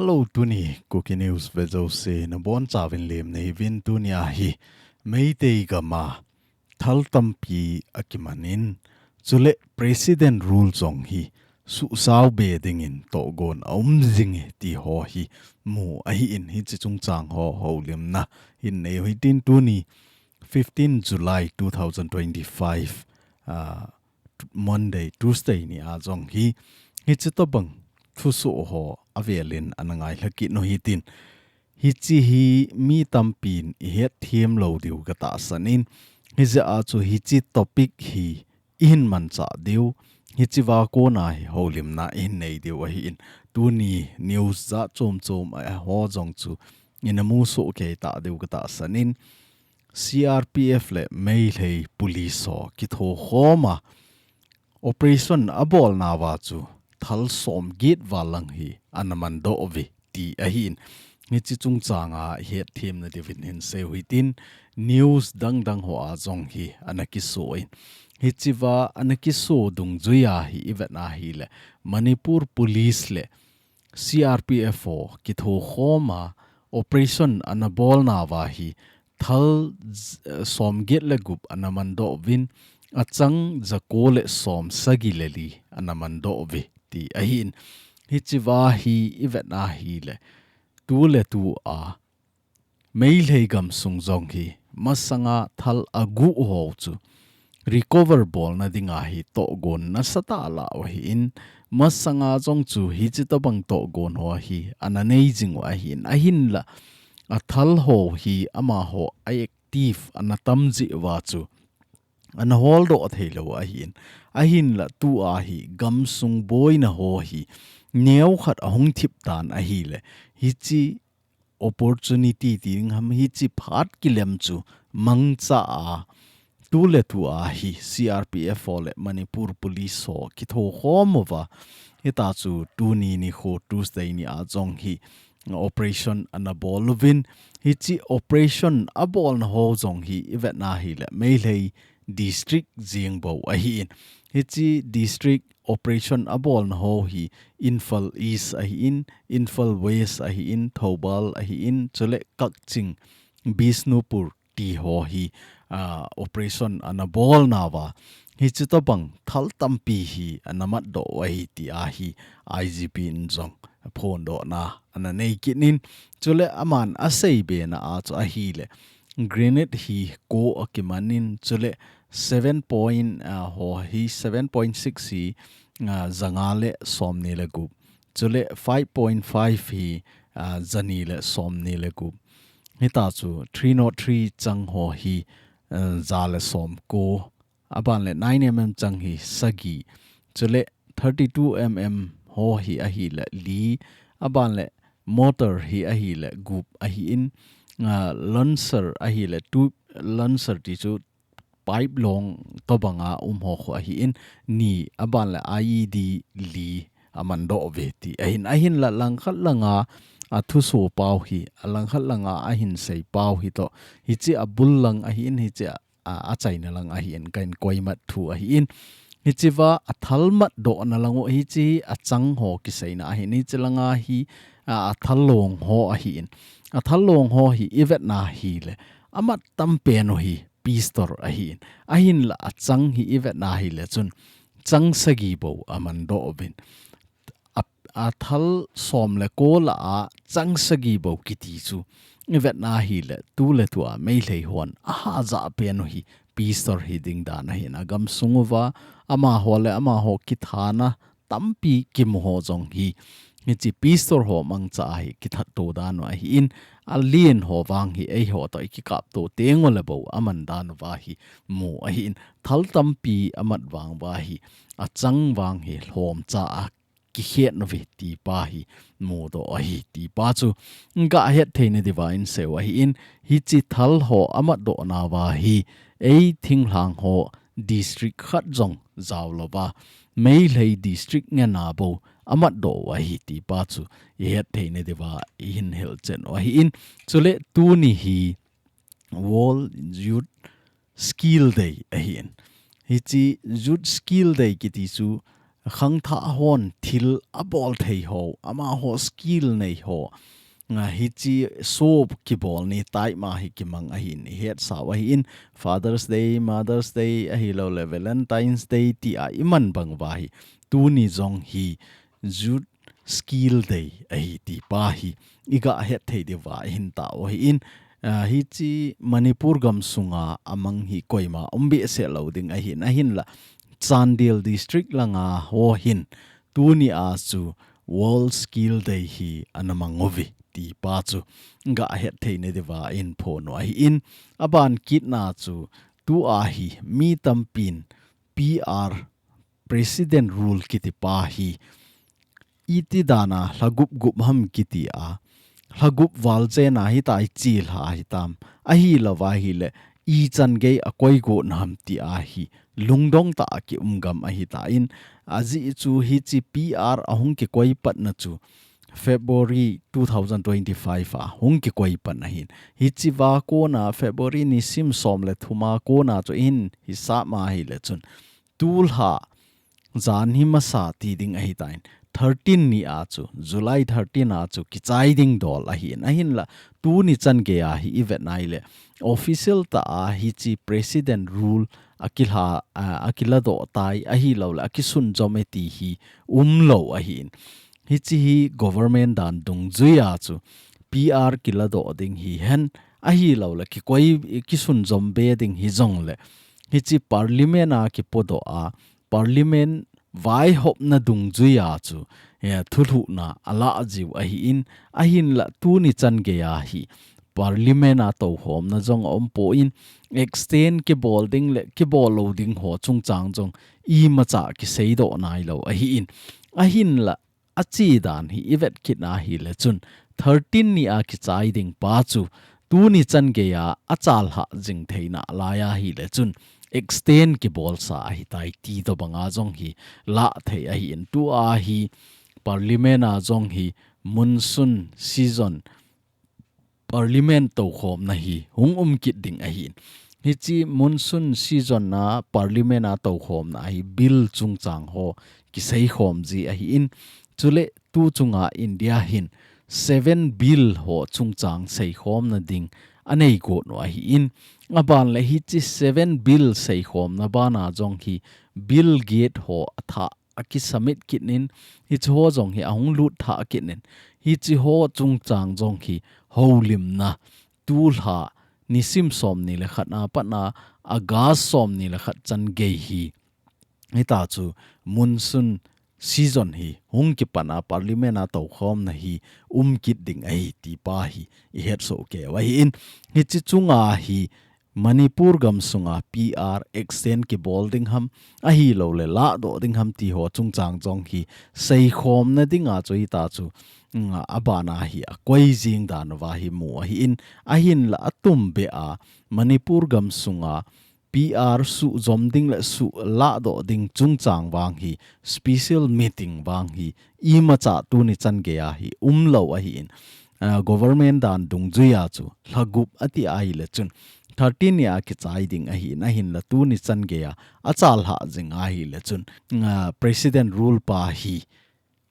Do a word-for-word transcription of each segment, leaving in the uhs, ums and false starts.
Hello, tuni Kuki News vejouse nabonchauvin lemna hiuvin. Tuni ahi Meitei gam a thal tampi akimanin, chule President Rule jong hi suhsao be dingin tohgon aum jinge ti ho hi mu ahin, hiche chungchang ho houlimna hin nei u hitin. Tuni fifteen July two thousand twenty-five, ah, Monday, Tuesday ni a jong hi, hiche tobang thusoh ho avelin ana ngailha kit u hitin. Hiche hi mi tampin ihet them lou diu katahsan in, hijeh a chu hiche topic hi ihin manchah diu, hichea kona hi houlimna ihin nei diu ahin. Tuni news jat chom chom a ho jong chu ina musoh kei ta diu katahsan in, C R P F le Meitei Police ho kithokhom a operation abolnauva chu thal som get val lang hi ana mandoh uve ti ahin. Hiche chungchang a ihet them nadiuvin hin sei u hitin, news dang dang ho a jong hi ana kiso in. Hichea ana kiso dungjui a hi ivet na hile Manipur Police le C R P F ho kithokhom a operation ana bolnauva hi thal j-, eh, som get le gup ana mandoh uvin, achang jako le som sagi le li ana mandoh uve ti ahin. Hichea hi ivet na hile, tu le tu a Meitei gamsung jong hi masanga thal aguh ho chu recover bolna dinga hi tohgon nasatah alah u ahin, masanga jong chu hiche tobang tohgon ho hi ana nei jing u ahin, ahinla athal ho hi amaho a active ana tam jeh uva chu ana holdoh thei lou u ahin, ahinla tua hi gamsung boina ho hi neokhat ahung thip tan ahile, hiche opportunity ti ding ham, hiche phat kilem chu mangcha a, tu le tu a hi C R P F ho le Manipur Police ho kithokhom uva, hita chu tuni nikho Tuesday ni a jong hi operation ana bol uvin, hiche operation abolna ho jong hi ivet na hile Meitei district jeng bou ahin. Hiche district operation abolna ho hi Imphal East ahin, Imphal West ahin, Thoubal ahin, chule Kakching, Bishnupur ti ho hi, ah, operation ana bolnauva, hiche tobang thal tampi hi ana matdoh u ahi tia hi I G P in jong phondohna ana nei kit in, chule aman asei bena a chu ahile, grenade hi ko akiman in, chule seven point, ah, ho hi seven point six hi, ah, janga le somni le gup, chule five point five hi, ah, jani le somni le gup. Hita chu three nought three chang ho hi, ah, ja le somko, aban le nine M M chang hi sagi, chule thirty-two M M ho hi ahile li, aban le mortar hi ahile gup ahin, ah, Lancer ahile tu Lancer ti chu pipe long tobanga um ho khu ahin, ni, aban le I E D li amandoh uve ti ahin, ahinla langkhat langa athuso pau hi, alangkhat langa ahin sei pau hi toh, hiche abul lang ahin, hiche a, a, achaina lang ahin, kahin koimat thu ahin. Hichea athal matdohna lang u, hiche hi achang ho kiseina ahin, hiche langa hi, a, athal long ho ahin. Athal long ho hi ivet na hile, amat tam pen u hi pistol ahin. Ahinla achang hi ivet na hile chun chang sagi bou amandoh uvin. A, athal som le ko lah a chang sagi bou kiti chu ivet na hile, tu le tu a Meitei hon ahahsa pen u hi pistol hi ding dan ahin, agamsung uva, amaho le amaho kithana tampi kimu ho jong hi, hiche pistol ho mangcha a hi kithat to dan u ahin, alen ho vang hi eiho toh ikikap to teng u le bou aman dan uva hi mu ahin, thal tampi amat vang uva hi, achang vang hi lhomcha a kikhet nauve ti pa hi mudoh ahi ti pa chu gahet theina diuva in sei u ahin, hiche thal ho amatdoh nauva hi ei thinglhang ho district khat jong jao louva, Meitei district ngen a bou amatdoh u ahi ti pa chu ihet theina diuva ihin hilchen u ahin, chule tuni hi World Youth Skill Day ahin. Hiche Youth Skill Day kiti chu, khangthah hon thil abol thei ho, amaho skill nei ho, nga hichi show kibol ni tai ma hi kimang ahin, ihet sau ahin, Father's Day, Mother's Day, ahilou le Valentine's Day ti a iman bang uva hi, tuni jong hi youth skill day ahi ti pa hi iga het thei diuva ihin tao ahin, ah, hichi Manipur gam sunga amang hi koima um behseh lou ding ahin, ahinla Chandel district langa ho hin tuni a chu World Skill Day hi ana mang uve ti pa chu ga het thei na diuva ihin phon u ahin, aban kit na chu tua hi mi tampin P R President Rule kiti pa hi iti dan a lha gup gup ham kiti a, lha gup val chen a hitia ichi lha hitam, ahilou va ahile ichan gei a koi got na ham ti a hi lungdong tah a ki um gam ahitan, ajeh chu hichi P R ahung kikoi pat na chu February two thousand twenty-five a hung kikoi pan ahin. Hichi va kona February nisim som le thum a kona chu ihin hisap ma ahile chun, tulha jan hi masa ti ding ahitan, thirteen ni a chu, July thirteen a chu kichai ding dol ahin, ahinla tuni chan gei a hi ivet na ahile official tah a hichi President Rule akilha, a, akiladoh tai, ahilou le akisun jom e ti hi umlou ahin. Hichi hi government dan dungjui a chu P R kiladoh ding hihen, ahilou le kikoi, kisun jom be ding hijong le, hichi Parliament a kipodoh a, Parliament vaihopna dungjui a chu, eh, thulhuhna ala jiu ahin, ahinla tuni chan gei a hi Parliament a toukhomna jong aumpon, extend kibol ding le kibol lou ding ho chungchang jong imacha kiseidoh nailou ahin, ahinla achi dan hi ivet kit na ahile chun, thirteen ni a kichai ding pa chu tuni chan gei a achalhah jing theina lai ahile chun, extend kibolsa ahitai ti tobang a jong hi lah thei ahin, tua hi Parliament a jong hi monsoon season Parliament toukhomna hi hung um kit ding ahin. Hichi monsoon season a Parliament a toukhomna hi bill chungchang ho kiseikhom ji ahin. Chule tu chunga India hin seven bill ho chungchang seikhomna ding anei got u ahin. Aban le hichi seven bill seikhomna bana jong hi bill gate ho atha akisubmit kit in, hichi ho jong hi ahung lut thah kit in, hichi ho chungchang jong hi houlimna tulha nisim som ni le khat a pat a August som ni le khat chan gei hi, hita chu monsoon season hi hung kipan a Parliament a toukhomna hi um kit ding ahi ti pa hi ihet soh kei u ahin, hichi chunga hi Manipur gam sunga P R extend kibol ding ham, ahilou le lahdoh ding ham ti ho chungchang jong hi seikhomna dinga chu hita chu, mm, abana hi akoi jing dan uva hi mu ahin, ahinla atumbeh a Manipur gam sunga P R suhjom ding le suhlahdoh ding chungchang vang hi special meeting vang hi imacha tuni chan gei a hi umlou ahin, ah, government dan dungjui a chu lha gup ati ahile chun, thirteen ni a kichai ding ahin, ahinla tuni chan gei a achalhah jing ahile chun, ah, President Rule pa hi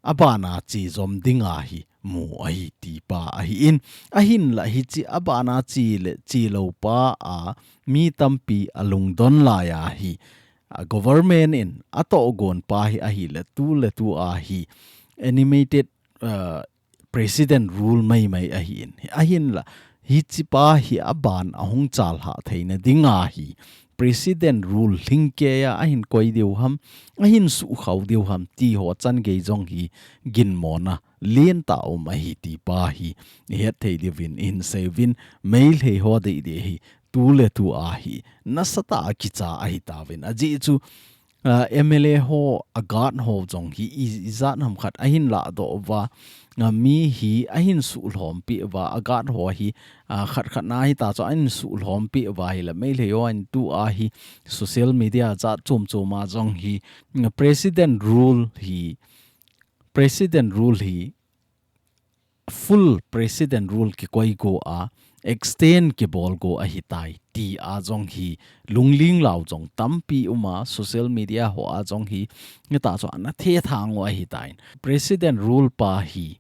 abana chejom dinga hi mu ahi ti pa ahin, ahinla hichi abana che le chelou pa a mi tampi alungdon lai ahi, a government in atohgon pa hi ahile tu le tu a hi animated, ah, President Rule maimai ahin. Ahinla, hichi pa hi aban ahung chalhah theina dinga hi President Rule lhingkei a ahin koi diu ham, ahin suhkhao diu ham ti ho chan gei jong hi ginmona lentah um ahi ti pa hi ihet thei diuvin ihin sei uvin, Meitei ho deidei hi tu le tu a hi nasatah a kicha ahi tauvin. Ajeh chu, ah, M L A ho, a guard ho jong hi i, ijat ham khat ahin lahdoh uva, ah, mi hi ahin suhlhompi uva, a guard ho hi, ah, khat khat na hita chu ahin suhlhompi uva ahile Meitei ho in tu a hi social media jat chom chom a jong hi, ah, President Rule hi, President Rule hi full president rule kikoi go a, extend kibol go ahitai, ti a jong hi lungling lau jong tampi um a, social media ho a jong hi, ngeta chu ana thethang u ahitai. President rule pa hi,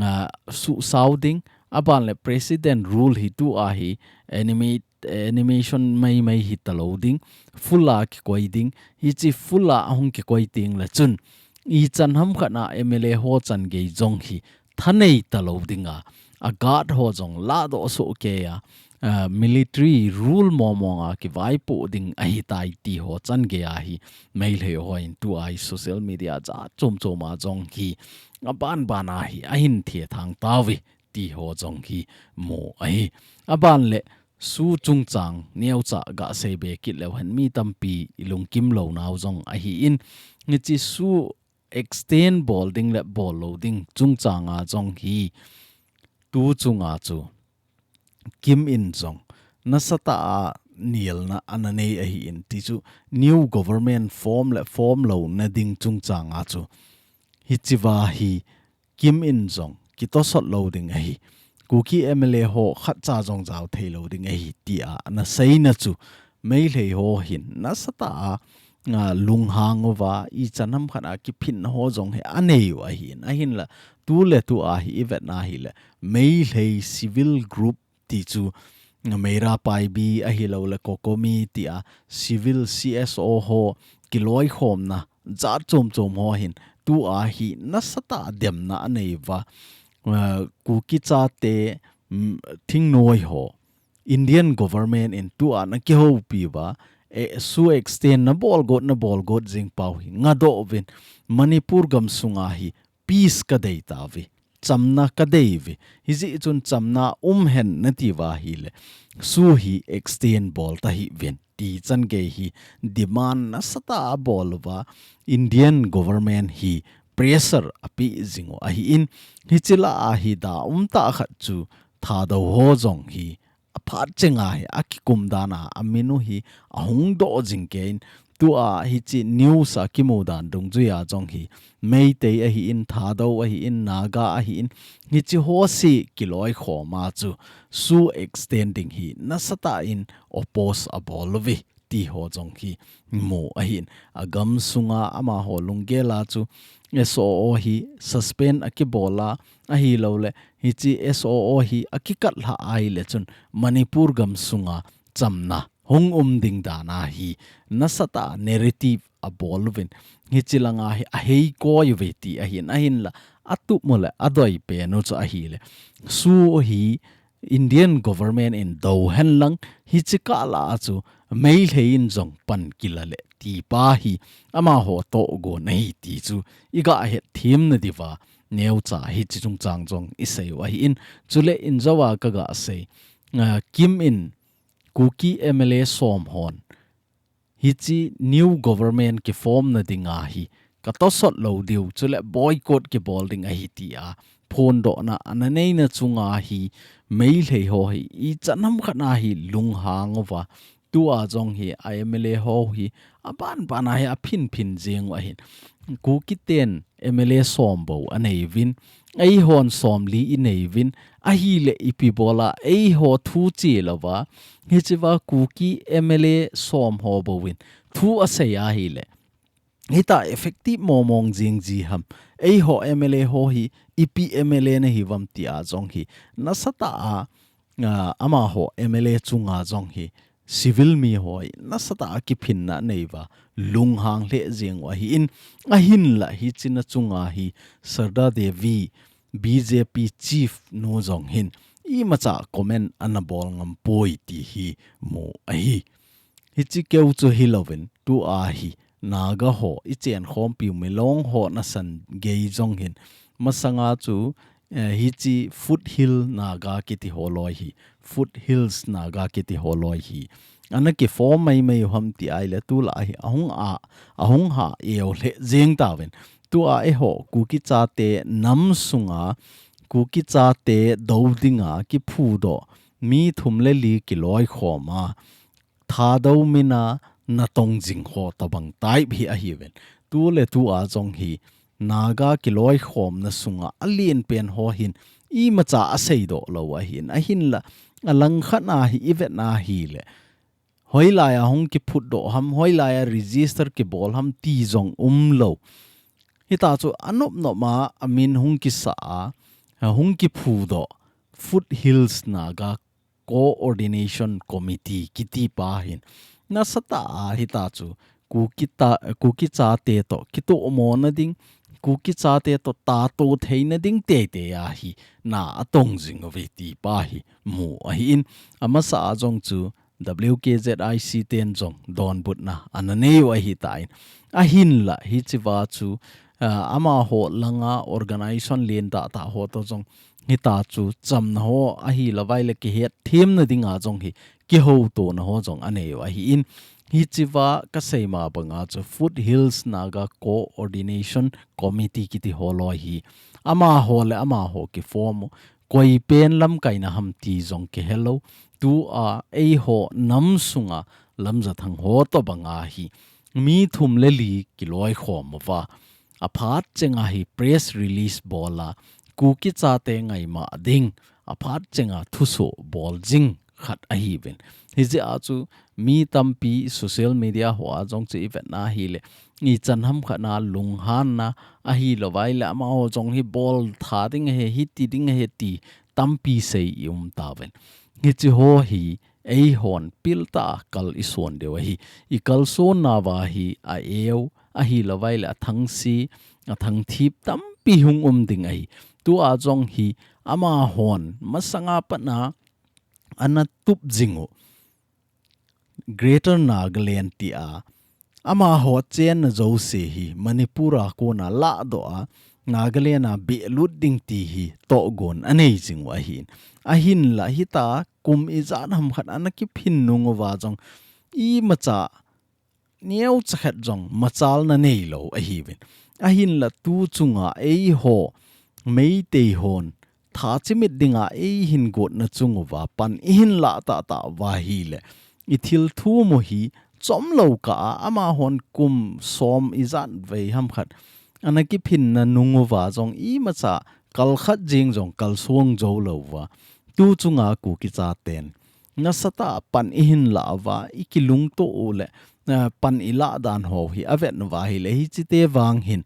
ah, susau ding, aban le president rule hi tu a hi, animate, animation mai mai hi ta lo ding, full a kikoi ding, hichi full a ahung kikoi ting le chun, ichan ham khat a M L A ho chan gei jong hi, thanei ta lo ding a, a guard ho jong la do so ke a, ah, military rule mo mo a kivaipo ding ahitai ti ho chan gei a hi, Meitei ho in tu a hi social media ja chom chom a jong hi, aban ban a hi, ahin thethang tauve ti ho jong hi mu ahi. Aban le su chungchang neocha ga sei be kit leu hen mi tampi i lungkim lo nau jong ahi in, hichi su extend bol ding le bol lo ding chungchang a jong hi tu chunga chu Kim in jong nasatah a nialna ana nei ahi in ti chu new government form le form lo na ding chungchang a chu hichi va hi Kim in jong kitosot lo ding ahi. Kuki M L A ho khat cha jong jao thei lo ding ahi ti a ana seina chu Meitei ho hin nasatah a, a, lunghang uva ichan ham khat a kiphinna ho jong hi anei u ahi in. Ahin la tu le tu a hi i vet na hi le Meitei civil group ti chu Meira Paibi ahi lo le COCOMI ti a civil C S O ho kiloikhomna jat chom chom ho hin tu a hi nasatah a demna anei uva, eh, Kuki chate, mm, thingnoi ho Indian government in tu a na kihoupi uva, eh, su extend na bol got na bol got jing pau hi ngadoh uvin Manipur gam sunga hi peace ka dei tauve, chamna ka dei uve. Hijeh chun chamna um hen na ti uva hi le su hi extend bol ta hih uvin ti chan gei hi demand nasatah a bol uva Indian government hi pressure a pe jing u ahi in, hichi la a hi da um tah khat chu Thadou ho jong hi a phat chenga hi a kikum dan a, a min u hi a hung doh jing kei in, tu a hichi news a kimu dan dungjui a jong hi Meitei ahi in, Thadou ahi in, Naga ahi in, hichi ho si kiloikhom a chu su extending hi nasatah in oppose a bol uve ti ho jong hi mu ahi in, a gam sunga amaho lunggel a chu S O O hi suspend a kibol a, ahi lo le hichi S O O hi a kikat lha a hi le chun Manipur gam sunga chamna hung um ding dan a hi nasatah a narrative a bol uvin, hichi lang a hi a hei koi uve ti ahi in, ahin la a tup mu le a doi pen u chu ahi le su hi Indian government in do hen lang hichi kah la a chu Meitei in jong pan kila le ti pa hi amaho toh gon ahi ti chu i ga het them na diuva neocha hichi chungchang jong i sei u ahi in, chule in jo a ka ga sei, ah, Kim in Kuki M L A som hon hichi new government kiform na ding a hi ka tosot lo diu, chule boycott kibol ding ahi ti a phondohna ana neina chunga hi Meitei ho hi ichan ham khat a hi lunghang uva, tu a jong hi a M L A ho hi a ban ban a hi a phin phin jing u ahin. Kuki ten M L A som bou a nei uvin, eihon somli i nei uvin, ahi le ipi bol a eiho thu che lou va, hichi va Kuki M L A som ho bou in thu a sei a hi le, hita effective momong jing ji ham, eiho M L A ho hi ipi M L A na hi uvam ti a jong hi nasatah a, a, amaho M L A chunga jong hi civil mi ho hi nasatah a kiphinna nei uva, lunghang lheh jing u ahi in, ahin la hichi na chunga hi Sarda Devi, B J P chief nu jong hin imacha comment ana bol ngam poi ti hi mu ahi. Hichi keu chu hi louvin, tu a hi Naga ho i chen khompi u Milong ho nasan gei jong hin, masanga chu, eh, hichi Foothill Naga kiti ho loi hi, Foothills Naga kiti ho loi hi ana kiform mai mai u ham ti a hi le, tu la hi ahung a, ahung ha eu lheh jeng tauvin. Tu a eiho Kuki chate nam sunga Kuki chate do dinga kiphudoh mi thum le li kiloikhom a, Thadou min a natong jing ho tabang type hi ahi uvin. Tu le tu a jong hi Naga kiloikhomna sunga alen pen ho hin imacha aseidoh lou ahin, ahinla, alangkhat a hi, ivet na hile, hoilai a hung kiphutdoh ham, hoilai a register kibol ham ti jong umlou. Hitachu anop nop a, amin hung kisa a, hung kiphudoh, Foothills Naga Coordination Committee kiti pa hin. Nasatah a hitachu, Kuki ta, Kuki chate toh, kitohmo na ding, Kuki chate toh, tato theina ding teitei ahi, na atong jing uve ti pa hi, mu ahin. Amasa a jong chu, W K Z I C ten jong, donbutna, ana nei u ahitan. Ahinla, hichea chu, ah, amaho langa, organization lentah tah ho toh jong, hitachu, chamna ho, ahilouva ahile kihetthem na dinga jong hi, kihoutona ho jong anei u ahin. Hichea kasei ma banga chu Foothills Naga Coordination Committee kiti ho loi hi. Amaho le amaho kiform u. Koi pen lamkaina ham ti jong kihelou. Tua eiho nam sunga Lamjathang ho toh banga hi. Mi thum le li kiloikhom uva. Aphat chenga hi press release bol a, Kuki chate ngaima ding, aphat chenga thusoh bol jing khat ahiuvin. Hijeh a chu mi tampi social media hoa jong chu ivet na hile, ichan ham khat na lunghanna ahilouva ahile amaho jong hi bol tha ding ahi, hiti ding ahi ti tampi sei i um tauvin. Hiche ho hi eihon piltah a kal ison diu ahi. I kalson nauva hi a eu, ahilouva ahile a thangse, a thangthip tampi hung um ding ahi. Tua jong hi amahon masanga pat a ana tup jing u Greater Nagaland tia amaho chenna jouse hi Manipur a kona lahdoh a Nagaland a behlut ding ti hi tohgon anei jing u ahin. Ahinla hita kum ijat ham khat ana kiphin nung uva jong imacha neocha khat jong machalna neilou ahiuvin. Ahinla tu chunga eiho Meitei hon tha chimit dinga eihin gotna chung uva pan ihin lah tahtah uva ahile, i thilthum u hi chomlou kah a amahon kum som ijat vei ham khat ana kiphinna nung uva jong imacha kal khat jeng jong kalson jou lou uva. Tu chunga Kuki chaten nasatah a pan ihin lah uva, i kilungto u le, eh, pan i lah dan ho hi avet uva ahile hiche te vang hin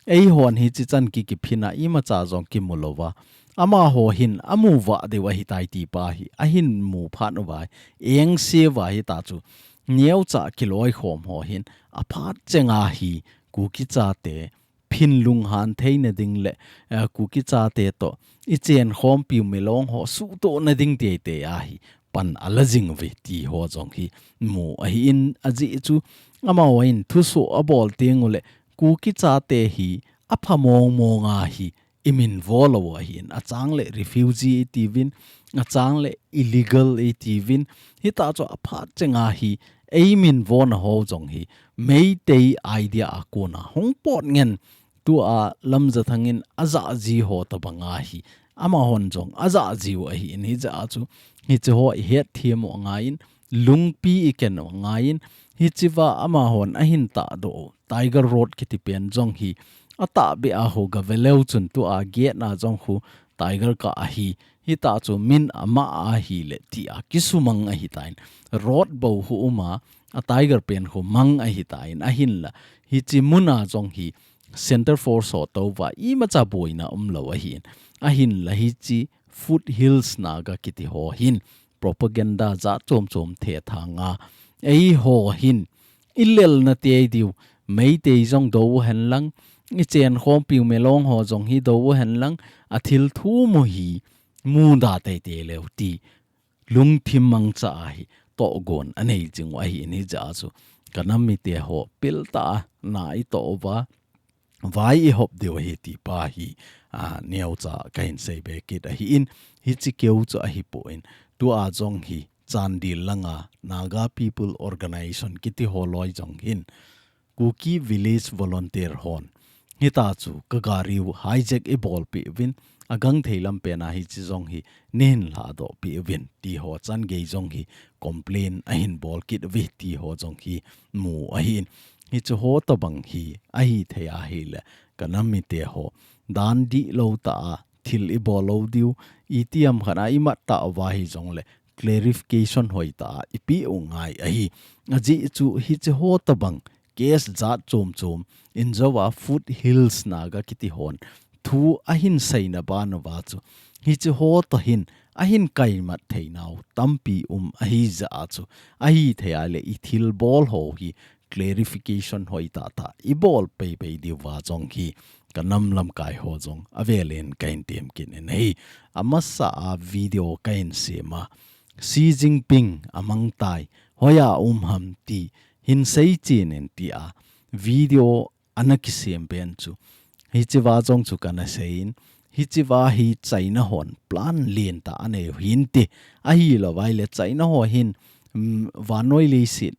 eihon hiche chan ki kiphin a imacha jong kimu louva. Amaho hin amu vah diu ahitai ti pa hi ahin mu phat uva, engse uva hitachu neocha kiloikhom ho hin aphat chenga hi Kuki chate phin lunghan theina ding le, eh, Kuki chate toh i chenkhompiu milong ho suhtohna ding teitei a hi pan ala jing uve ti ho jong hi mu ahin ajeh chu amahon thusoh abol teng u le Kuki chate hi apha mong mong a hi i min vo lou u ahin, achang le refugee i tiuvin, achang le illegal i tiuvin, hitachu aphat chenga hi ei min vona ho jong hi Meitei idea a kona hung pot ngen tua Lamjathang in ajah ji ho tobang a hi amahon jong ajah ji u ahin, hijeh a chu hiche ho i hetthem u angaiyin, lungpi i ken u angaiyin, hichea amahon ahin tahdoh u Tiger Road kiti pen jong hi atahbeh a khu gave leu chun tua gate na jong khu Tiger kah ahi, hitachu min ama ahile tia kisumang ahitan. Road bou khu um a, a Tiger pen khu mang ahitan, ahinla hiche muna jong hi Centre Force ho tou va imacha boina umlou ahin. Ahinla hiche Foothills Naga kiti ho hin propaganda jat chom chom thethang a, eiho hin i lelna tei diu, Meitei jong dou u hen lang, i chenkhompiu milong ho jong hi dou u hen lang, a thilthum u hi muda teitei leu ti lungthim mangcha a hi tohgon anei jing u ahin, hijeh a chu ka nam mite ho piltah a na i toh uva, vai i hop diu ahi ti pa hi, a, neocha kahin seibe kit ahin, hiche keu chu ahipon, tua jong hi Chandel langa Naga People Organization kiti ho loi jong hin Kuki Village Volunteer hon hitachu ka gari u hijack i bolpeh uvin, agangthei lampen a hiche jong hi neihin lahdohpeh uvin ti ho changei jong hi complain ahin bol kit uve ti ho jong hi mu ahin. Hiche ho tobang hi ahithei ahile ka nam mite ho dan dihlou tah a thil i bol lou diu, i tiam khat a i mat ta uva hi jong le clarification hoi ta i pe u ngai ahi. Ajeh chu hiche ho tabang case jat chom chom in jo a foothills Naga kiti hon thu ahin seina ban uva chu hiche ho toh hin ahin kaimat thei nau tampi um ahi jeh a chu ahi thei a le i thil bol ho hi clarification hoi ta ta i bol pei pei diu va jong hi ka nam lamkai ho jong avel in ka hin tem kit in ahi. Amasa a video ka hin sem a Xi Jinping amang tai, hoiya um ham ti hin sei chen in ti a video ana kisem pen chu hiche va jong chu kana sei in, hiche va hi China hon plan lien ta anei u hinte, ahilou vai le China ho hin, mm, vannoi leiset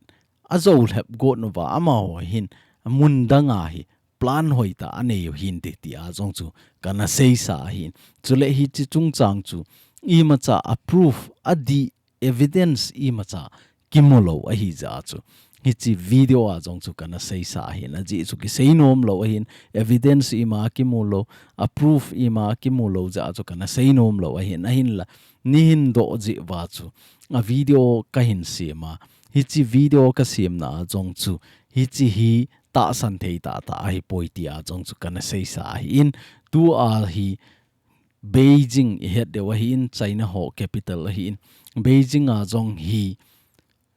ajo lhep got uva amaho hin mun dang a hi plan hoi ta anei u hinte ti a jong chu kana seisa ahin. Chule hiche chungchang chu imacha a proof a di evidence imacha kimu lou ahi jeh a chu hiche video a jong chu kana seisa ahin, ajeh chu kisei nom lou ahin, evidence ima kimu lou, a proof ima kimu lou jeh a chu kana sei nom lou ahin, ahinla ni hin doh jeh uva chu a video ka hin sem a, hiche video ka semna a jong chu hiche hi tahsan thei ta ta ahi poi ti a jong chu kana seisa ahin, tu a hi Beijing i het diu ahin, China ho capital ahin. Beijing a jong hi,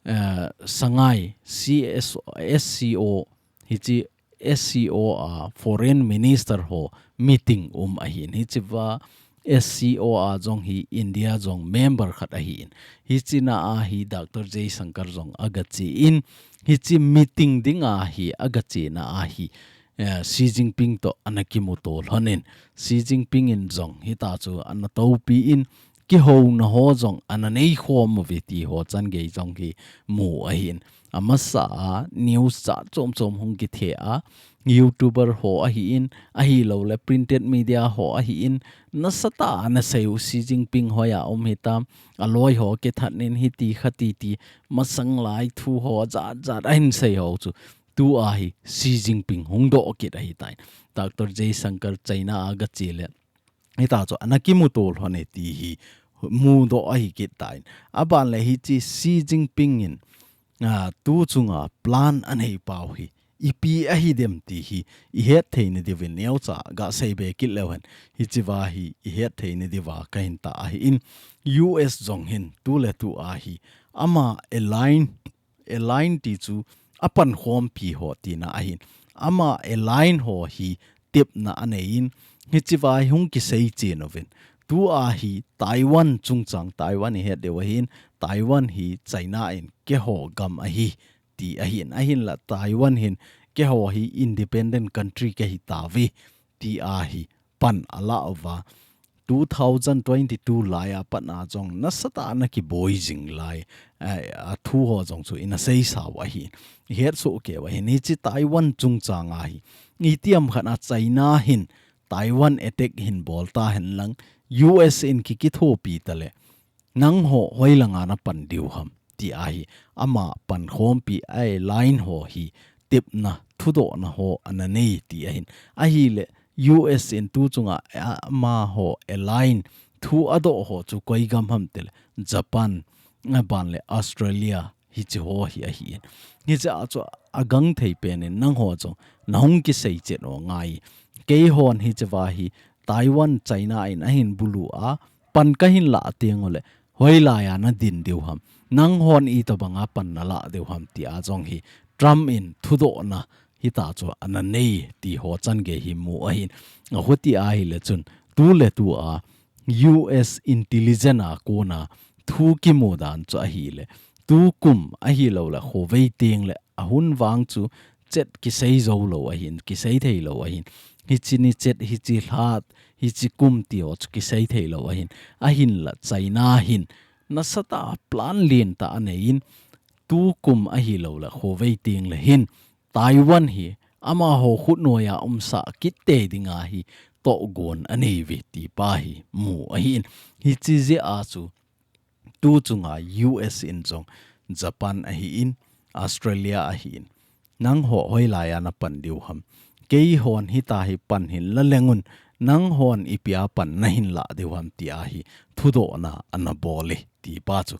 eh, Shanghai C S, S C O, hiche S C O a foreign minister ho meeting um ahin. Hiche va S C O a jong hi India jong member khat ahin. Hiche na a hi Doctor Jaishankar jong aga che in. Hiche meeting ding a hi aga chena a hi eh, Xi Jinping toh ana kimuto lhon in, Xi Jinping in jong hita chu ana toupi in, kihouna ho jong ana nei khom uve ti ho chan gei jong hi mu ahin. Amasa a news jat chom chom hung kithe a, YouTuber ho ahin, ahilou le printed media ho ahin, nasatah a ana sei u Xi Jinping hoiya um hitam, aloi ho kithat in hiti khati ti, masang lai thu ho jat jat ahin sei ho chu tu a hi Xi Jinping hung doh kit ahitai. Doctor Jaishankar China a aga che le hita chu ana kimuto lhon e ti hi mudoh ahi kit tai. Aban le hiche Xi Jinping in, a, tu chunga plan anei pau hi ipi ahi dem ti hi i het thei na diuvin neocha ga sei be kit leu hen. Hiche va hi i het thei na diuva ka hin tah ahin, U S jong hin tu le tu a hi ama align, align ti chu apankhompi ho tina ahin. Ama align ho hi tepna anei in, hiche va hi hung kisei chen uvin. Tu a hi Taiwan chungchang, Taiwan i het diu ahin, Taiwan hi China in keiho gam ahi ti ahin, ahinla Taiwan hin keiho hi independent country kahi tauve ti a hi pan ala uva. Two thousand twenty-two lai a pat a jong nasatah a ana kiboi jing lai, eh, a thu ho jong chu ina seisa u ahi. I het soh kei u ahin, hiche Taiwan chungchang a hi, itiham khat a China hin Taiwan attack hin bol ta hen lang, U S in ki kithopi ta le, nangho hoilanga na pan diu ham ti a hi, ama pankhompi align ho hi tepna, thudohna ho ana nei ti ahin. Ahile, U S in tu chunga, a, amaho align thu adoh ho chu koi gam ham ti le, Japan, aban le Australia, hiche ho hi ahin. Hiche a chu agang thei pen in nangho chu na hung kisei chet u ngai. Keihon hiche va hi Taiwan, China in ahin bulu a, pan kahin lah teng u le, hoilai a na din diu ham, nanghon itobang a pan na lah diu ham ti a jong hi Trump in thudohna hita chu ana nei ti ho chan gei hi mu ahin. Ahuti ahile chun tu le tu a U S intelligence a kona thu kimu dan chu ahile, tu kum ahilou le khovei teng le a hun vang chu chet kisei jou lou ahin, kisei thei lou ahin. Hiche ni chet, hiche lha, hiche kum ti ho chu kisei thei lou ahin. Ahinla China hin nasatah a plan lentah anei in, tu kum ahilou le khovei teng le hin Taiwan hi amaho khutnoi a umsah kit tei dinga hi tohgon anei uve ti pa hi mu ahin. Hiche jeh a chu tu chunga U S in jong, Japan ahin, Australia ahin, nangho hoilai a na pan diu ham. Keihon hita hi pan hin la leng un, nanghon ipi a pan nahin lah diu ham ti ahi thudohna ana bol e ti pa chu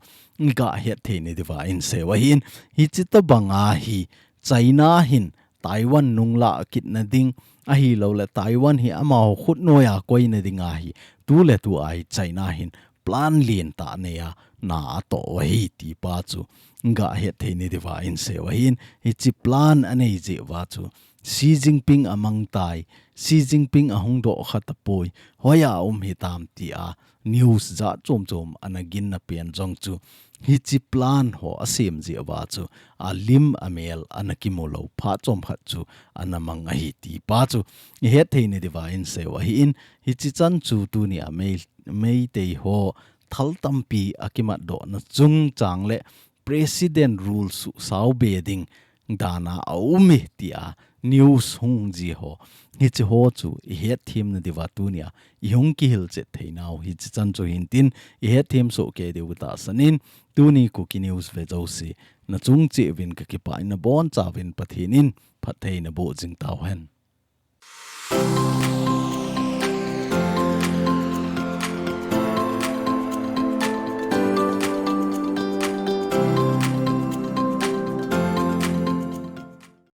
iga het thei na diuva inseiu ahin, hichi tobang a hi China hin Taiwan nunglah kit na ding ahilouleh Taiwan hi amaho khutnoi a koi na ding ahi, tu le tu a hi China hin plan lentah nei a na atoh u ahi ti pa chu iga het thei na diuva inseiu ahin, hichi plan anei jeh uva chu Xi Jinping amang tai, Xi Jinping ahung doh kha tapoi, hoiya um hitam ti a news jat chom chom ana gin na pen jong chu hichi plan ho asem jeh uva chu alim amel ana kimu lou phat chom khat chu ana mang ahi ti pa chu ihet thei na diuva inseiu ahin, hichi chan chu tuni a Mei, Meitei ho thal tampi akimat doh na chungchang le President rule suhsao be ding dan a aum e ti a news hung ji ho, hichi ho chu ihet them na diuva tuni a ihung kihil chet thei nau hichi chan chu hin tin ihet them soh kei diu tahsan in, tuni Kuki News ve jouse na chung cheh uvin ka kipah in, na boncha uvin Pathen in phatthei na boh jing tau hen.